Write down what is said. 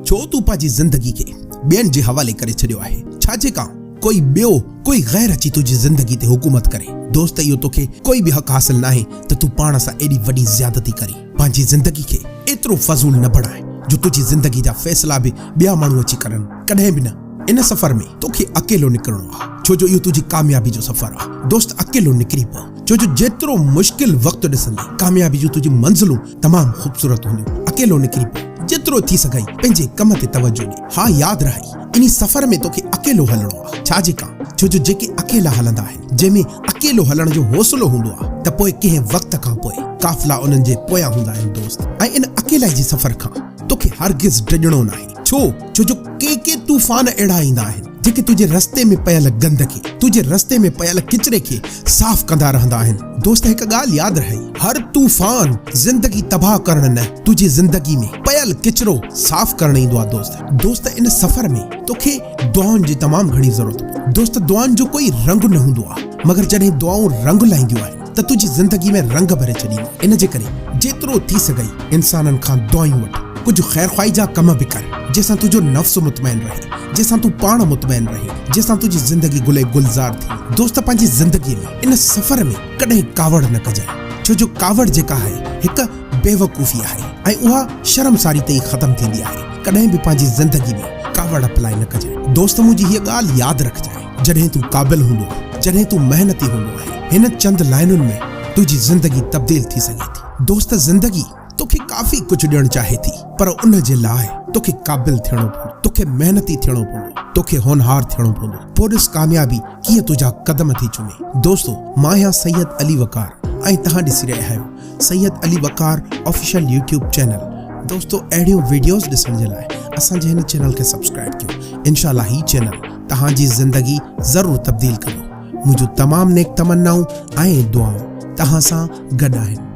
ڇو تون پنهنجي زندگي کي ٻين جي حوالي ڪري ڇڏيو آهي؟ ڇا جي ڪا ڪوئي ٻيو، ڪوئي غير اچي تنهنجي زندگي تي حڪومت ڪري؟ دوست اهو توکي ڪوئي به حق حاصل ناهي ته تون پاڻ سان ايڏي وڏي زيادتي ڪرين. پنهنجي زندگي کي ايترو فضول نه بڻاء جو تنهنجي زندگي جا فيصلا به ٻيا ماڻهو اچي ڪرن. ڪڏهن به نه. ان سفر ۾ توکي اڪيلو نڪرڻو آ، ڇو جو اهو تنهنجي ڪاميابي جو سفر آ. دوست اڪيلو نڪري پئه، ڇو جو جيترو مشڪل وقت ڏسندين، ڪاميابي جون تنهنجون منزلون تمام خوبصورت هونديون. اڪيلو نڪري پئه، جيترو ٿي سگهئي پنهنجي ڪم تي توجه ڏي. ها ياد رهئي، انهي سفر ۾ توکي اڪيلو هلڻو آ. ڇا جي ڪا، ڇو جو جيڪي اڪيلا هلندا آهن، جنهن ۾ اڪيلو هلڻ جو حوصلو هوندو آ ته پوء ڪنهن وقت کان پوء قافلا انهن جي پويان هوندا آهن دوست. ۽ ان اڪيلائي جي سفر کان توکي هرگز ڊڄڻو ناهي. ڇو؟ ڇو جو ڪي ڪي طوفان اهڙا ايندا آهن، جيڪي تنهنجي رستي ۾ پيل گند کي، تنهنجي رستي ۾ پيل ڪچري کي صاف ڪندا رهندا آهن. دوست هڪ ڳالهه ياد رهئي، هر طوفان زندگي تباهه ڪرڻ نه، تنهنجي زندگي ۾ پيل ڪچرو صاف ڪرڻ ايندو آهي دوست. دوست ان سفر ۾ توکي دعائن جي تمام گهڻي ضرورت پوندي. دوست دعائن جو ڪوئي رنگ نه هوندو آهي، مگر جڏهن دعائون رنگ لائينديون آهن ته تنهنجي زندگي ۾ رنگ ڀري ڇڏينديون. ان جي ڪري جيترو ٿي سگهئي انسانن کان دعائون وٺ. ڪجهه خيرخواهي جا ڪم به ڪر، جنهن سان تنهنجو نفس مطمئن رهي، جنهن سان تون پاڻ مطمئن رهين، جنهن سان تنهنجي زندگي گل ۽ گلزار ٿئي. دوست پنهنجي زندگيء ۾ ان سفر ۾ ڪڏهن ڪاوڙ نه ڪجانء، ڇو جو ڪاوڙ جيڪا آهي هڪ بيوقوفي آهي ۽ اها شرمساري تي ئي ختم ٿيندي آهي. ڪڏهن به پنهنجي زندگي ۾ ڪاوڙ اپلائي نه ڪجانء. دوست منهنجي هيء ڳالهه ياد رکجانء، جڏهن تون قابل هوندو آهين، جڏهن تون محنتي هوندو آهين، هن چند لائنن ۾ تنهنجي زندگي تبديل ٿي سگهي ٿي. دوست زندگي توکي ڪافي ڪجهه ڏيڻ چاهي ٿي پر ان جي لاء توکي قابل ٿيڻو پوندو، توکي محنتي ٿيڻو پوندو، توکي هونهار ٿيڻو پوندو، پوء ڏس ڪاميابي ڪيئن تنهنجا قدم ٿي چمي. دوستو مان آهيان سيد علي وقار ۽ توهان ڏسي رهيا آهيو Syed Ali Waqar official YouTube channel. دوستو اهڙيون ويڊيوز ڏسڻ جي لاء اسان جي هن چينل کي سبسڪرائب ڪيو انشاء الله هي چينل توهان جي زندگي ضرور تبديل ڪندو. منهنجون تمام نيڪ تمنائون ۽ دعائون توهان سان گڏ آهن.